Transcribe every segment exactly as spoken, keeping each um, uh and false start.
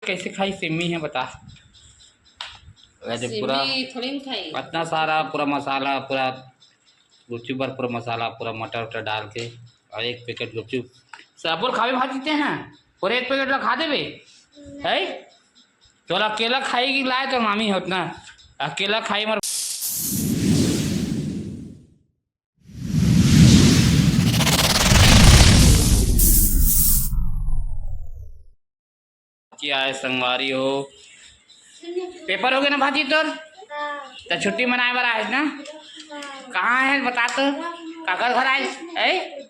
कैसे खाई सिम्मी हे बता। वैसे पूरा सिम्मी थोड़ी ना खाई। इतना सारा पूरा मसाला, पूरा गुपचुप बर पूरा मसाला, पूरा मटर उटर डाल के और एक पैकेट गुपचुप। सब बोल खावे भाजी ते हैं, पूरे एक पैकेट ला खा देबे। है, तोला अकेला खाई की लाए तो मामी होत ना, अकेला खाई मर। क्या है संगवारी हो, पेपर हो गए ना भाजी तोर, त छुट्टी मनाए बर आए ना? कहाँ है बता तो, काकर घर आए? ए,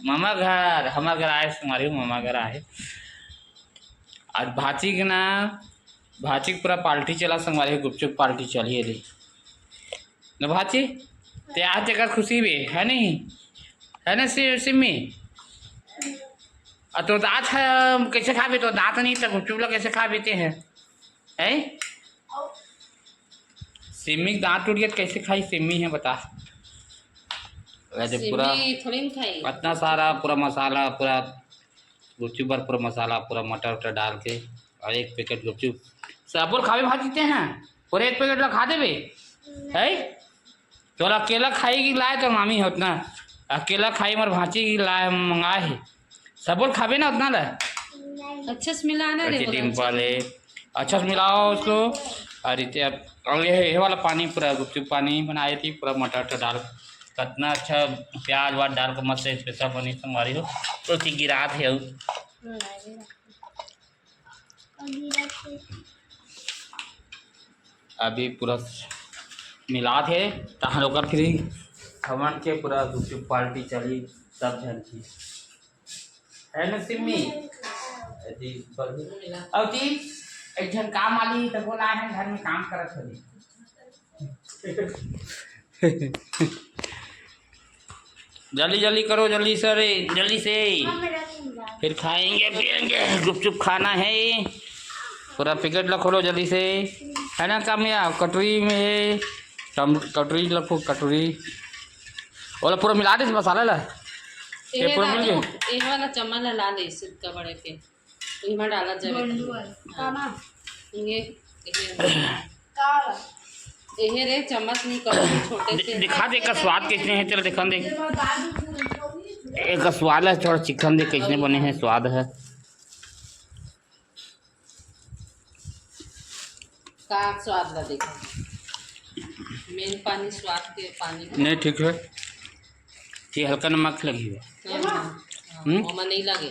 मामा घर, हमार घर आए संगवारी हो, मामा घर आए। आज भाजी के ना, भाजी के पूरा पार्टी चला संगवारी हो, गुपचुप पार्टी चली रही। न भाजी, ते आज तेकर खुशी बे, है नहीं? है ना सि-, सिम्मी? आ तो दांत है, कैसे खाबे? तो दांत नहीं तो गुपचुप ला कैसे खाबे ते है? हैं? सिम्मी के दांत टूट गया तो कैसे खाई सिम्मी हे बता। वैसे पूरा सिम्मी थोड़ी ना खाई। इतना सारा पूरा मसाला, पूरा गुपचुप बर पूरा मसाला, पूरा मटर उटर डाल के और एक पैकेट गुपचुप। सब बोल खावे भाजी ते हैं, पूरे एक पैकेट ला खा देबे। है, तोला अकेला खाई की लाए तो मामी होत ना, अकेला खाई मर भाजी की लाए मंगाए हे। सब बोल खाबे ना उतना ला। अच्छा से मिलाना रे, अच्छी बोला, डिम्पल है, अच्छा से मिलाओ उसको। और इते अब, और ये, ये वाला पानी पूरा गुपचुप पानी बनाए थी, पूरा मटर उटर डाल, कितना अच्छा प्याज वाज डाल के मस्त स्पेशल बनी संगवारी हो। तो थी गिरात है। अभी पूरा मिलात हे, तहन ओकर फिर हमन के पूरा गुपचुप पार्टी चली, सब झन की। है ना सिम्मी? अभी अउ ती एक झन काम वाली तो बोला है, घर में काम करत हवे। जल्दी जल्दी करो, जल्दी से रे, जल्दी से। फिर खाएंगे पिएंगे, गुपचुप खाना है। पूरा पैकेट ला खोलो जल्दी से, है ना कामया? कटोरी में है, कम-, कटोरी रखो, कटोरी। ओला पूरा मिला दे मसाला ला। ये ये पूरा मिल गया? दादू, ये वाला चम्मच ला, ला ले सिरका बड़े के। इमा डाला जावे। गोलू है। हाँ। काना? ये, ये। काला। ये रे चम्मच नहीं करो, छोटे दि-, से। दिखा दे का स्वाद कैसे है, चल दिखा दे। एक स्वाद है, थोड़ा चिकन दे कैसे बने हैं, स्वाद है। का स्वाद ला देखा। मेन पानी स्वाद के पानी। नहीं, ठीक है। ये हल्का नमक लगी है। हाँ, हाँ, हाँ, हम्म? ओमा नहीं लगे।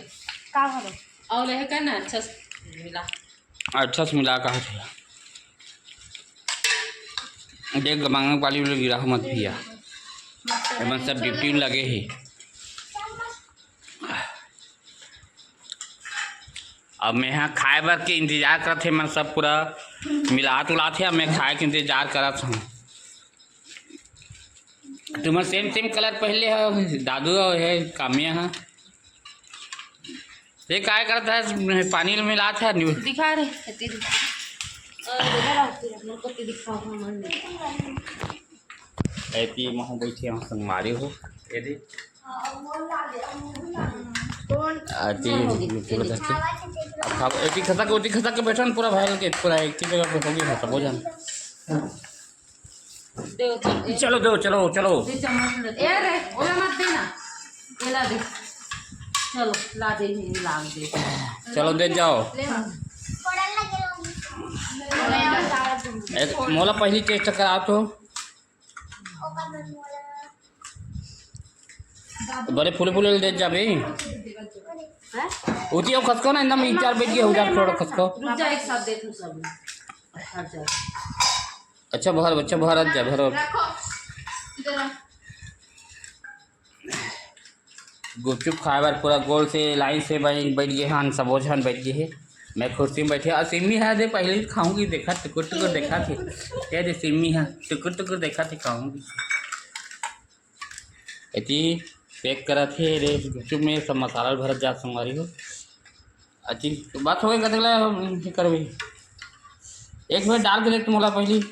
का हवे? और यह का ना अच्छा से मिला। अच्छा से मिला कहा थे। देख गमांग पाली वाले गिरा मत पिया। एमन सब ड्यूटी लगे ही। अब मैं यहाँ खाए बर के इंतजार करत हे, मन सब पूरा मिलात उलात हे। अब मैं खाए के इंतजार करत हूँ। तुम्हार सेम सेम कलर पहले है, दादू है, कामिया है। ये काय करत है, पानी में मिलात है न्यू। दिखा रे, एती दिखा। और इधर आती है, मेरे को तो दिखाओ, हाँ, मन नहीं। एती महू बैठे हो संगवारी हो, ये दे। कौन? आती है, पूरा धरती। अब खाओ, एती खसक के, ओती खसक के बैठन, पूरा भर के, पूरा एक ही जगह पे होगी, सब हो जाना। दे, चल, ए, चलो, दो, चलो, चलो। दे चम्मच ले। ए रे, ओला मत देना। एला दे। चलो, ला दे, ये ला दे। चलो, दे जाओ। ले आ। ए, मोला पहली टेस्ट कराओ तो। बड़े फूले फूले दे जाबे। हैं? उती हो खसको ना, एकदम इचार बैठ गया, उचार छोड़ो खसको। रुक जा, एक साथ दे तू सब। हट जा। अच्छा, बाहर, अच्छा, बाहर आ जा, बाहर आ। रखो, इधर आ। गुपचुप खाए बर पूरा गोल से, लाइन से बइ-, बैठ गए हन, सबो झन बैठ गए हे। मैं कुर्सी में बैठे, और सिम्मी है दे, पहले ही खाऊंगी, देखा, टुकुर टुकुर देखा थे। ये दे, सिम्मी है, टुकुर टुकुर देखा थे, खाऊंगी। एती पैक करत हे रे, गुपचुप में सब मसाला भरत जात संगवारी हो। अच्छी बात हो गई, कतक ला हम करबे। एक मिनट डाल के देख तुम मोला पहली।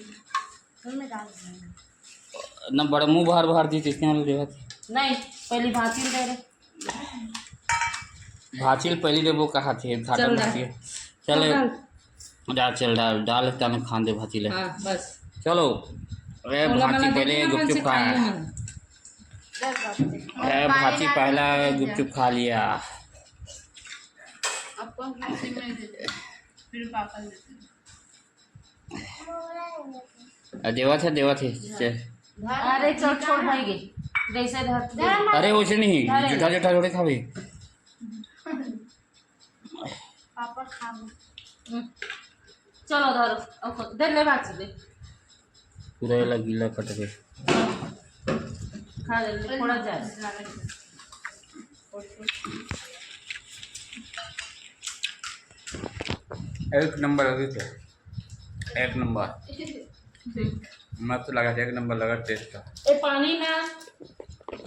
न बड़ मुंह भर भर दी, जिसने वाला देवत। नहीं, पहली भांची दे रे। भांची पहली देबो कहा थे, घाटा चल में रहा। दिए। चल, चल डाल। डाल, चल डाल, डाल, तने खान दे भांची ले। हाँ, बस। चलो, ए, बोला भांची मला पहले देखना गुपचुप कौन सी खा। खाई है। ए, भांची पहला गुपचुप खा लिया। आपको गुपचुप नहीं देते, फिर पापा देते। आ, देवत है, देवत है। चे-, अरे, चल, छोड़ भाई के। जैसे धर, अरे, वैसे नहीं, अरे। जूठा, जूठा थोड़े खावे। पापड़ खा लो। हम्म। चलो, धरो। ओके, दे ले, बात दे। पूरा ये गीला कट के। खा ले, ले, थोड़ा जा। एक नंबर अभी तो। एक नंबर। मस्त लगा, एक नंबर लगा taste का। ए, पानी ना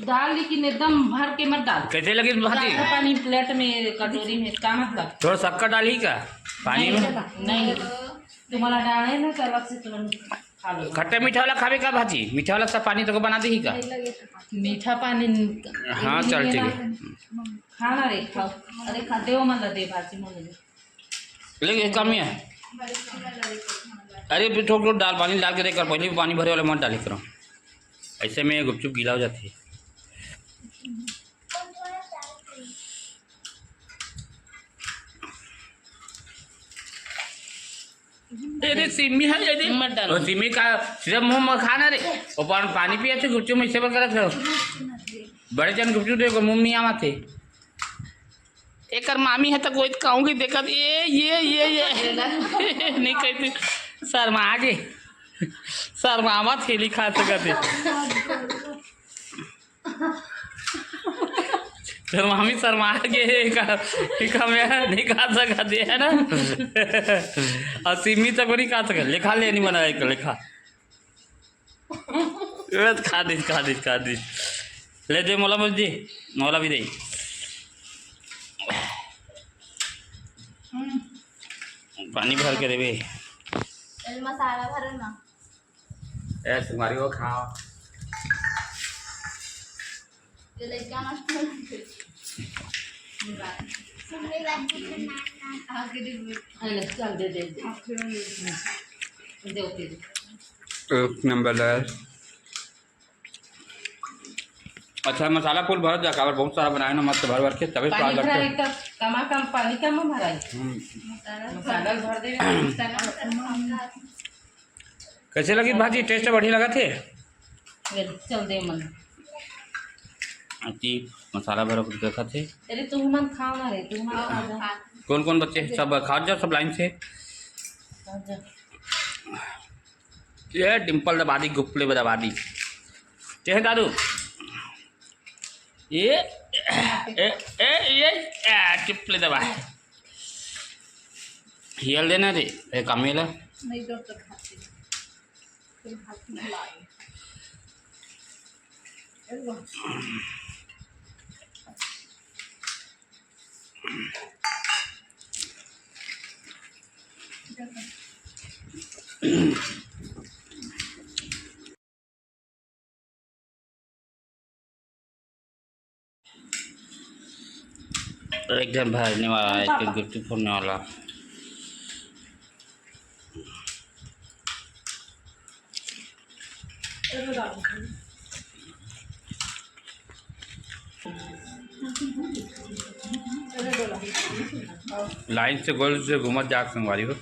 डाल, लेकिन एकदम भर के मत डाल। कैसे लगी भांजी? ज्यादा पानी plate में, कटोरी में, का मतलब? थोड़ा शक्कर डाली का पानी में? नहीं, नहीं। तुम्हारा डाले ना तो अलग से तुरंत खा लो। खट्टा मीठा वाला खावे का भांजी? मीठा वाला सब पानी तो बना दी का? मीठा पानी। हाँ, चल, ठीक है। खाना रे, खाओ। अरे, खा, देव मन ला दे, भांजी मन ला दे। लेकिन एक काम नहीं है। अरे, फिर थोड़ा, थोड़ा डाल, पानी डाल के देख कर, पहले भी पानी भरे वाला मत डाले करो, ऐसे में गुपचुप गीला हो जाती है। अरे, सिमी है, अरे। मत डालो। वो सिमी का सिर्फ मुंह में खाना रे, वो पान-, पानी पिए थे गुपचुप में, सेवन करत रहो। बड़े जन गुपचुप देखो, मुंह में आवा थे। एकर मामी है तो कोई कहूँगी देखत, ये, ये, ये, ये। नहीं कहती, शर्मा गे, शर्मावा थेली खा सकत है। शर्मामी शर्मा गे, का, का मैं नहीं खा सकत है ना। और सिमी तक नहीं खा सकत, लिखा ले नहीं बना एक लिखा। ए, खा दिस, खा दिस, खा दिस। ले दे, मोला मत दे, मोला भी दे। पानी भर के देबे। ए, मसाला भरो ना। ए, तुम्हारी वो खाओ। ये लड़का मत। अरे, चल, दे, दे, दे। दे, दे, दे। एक नंबर है। अच्छा, मसाला full भरत जा, काबर बहुत सारा बनाए ना, मस्त भर भर के, तभी स्वाद पानी भरा लगता है। एकदम कमा कम, पानी कम भरा है। हम्म। मसाला भर दे। कैसे लगी भाजी? Taste बढ़िया लगा थे? ले, चल दे मन। अति मसाला भर के रखा थे। अरे, तुम मन खाओ ना रे, तुम मन खा जा। कौन कौन बच्चे? सब खा जा, सब line से। खा जा। ये डिंपल दबा दी, गुप्पले दबा दी। ये है दादू। ये, ए, ए, ये, ए, गुप्पले दबा। हियल देना रे, ए, कमेला। नहीं, दो तो खाती। फिर हाथ में लाए। एक झन भरने वाला है, एक झन गुपचुप फोड़ने वाला। Line से गोल से घूमत जात संगवारी हो।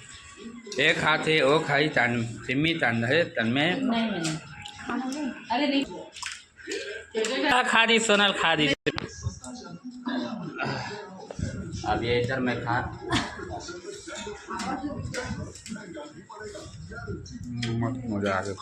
एक हाथ है, वो खाई तन, सिमी तन है, तन में। नहीं, नहीं। अरे नहीं। खा, खा दी, सोनल खा दी। अब ये इधर मैं खा। मस्त मजा आ गया।